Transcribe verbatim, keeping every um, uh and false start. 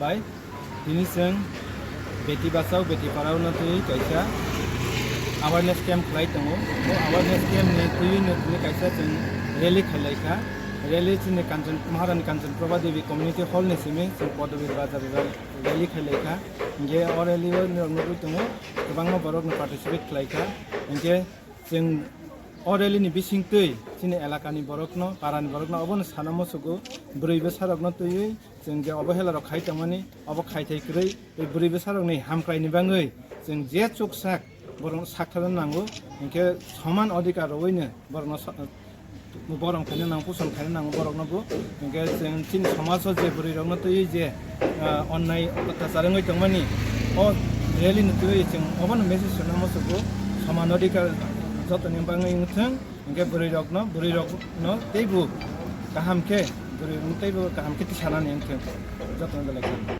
Bai, tini chwng Beti Bachao, Beti Padhao no twi kaisa awareness camp khlai tongo. O awareness camp ni twi no tini kaisa chwng rally khailai kha. Rally chini Kanchan, Maharani Kanchan Prabha Devi Community Hall ni simi chwng Padhabi Bazar rally khailai kha. Hinkhe o rally o norok nugwi tongo, kwbangma borok no participate khlai kha. Hinkhe chwng o rally ni bising twi chini elaka ni borok no, para ni borok no obo no sana muchugo, bwrwi bwsa rok no twiwi chwng je obohela rok khai tongmani, obo khai thai kwrwi tei bwrwi bwsa rok ni hamkrai ni bangwi chwng je chuksak borok no sak thana nango, hinkhe soman adhikar rwui no borok no sa-, borok khaina nango, puson khaina nango borok no bo, hinkhe chwng chini somaj o je bwrwi rok no twiwi je, ah, onnai otyachar wngwi tongmani, o rally no twiwi chwng obo no message rwna muchugo, soman adhikar joto ni bangwi wngthwng. Hinkhe bwrwi rok no, bwrwi rok no teibo kaham khe, bwrwi rok no teibo kaham khe tisanani wngthwng, joto no belai khe.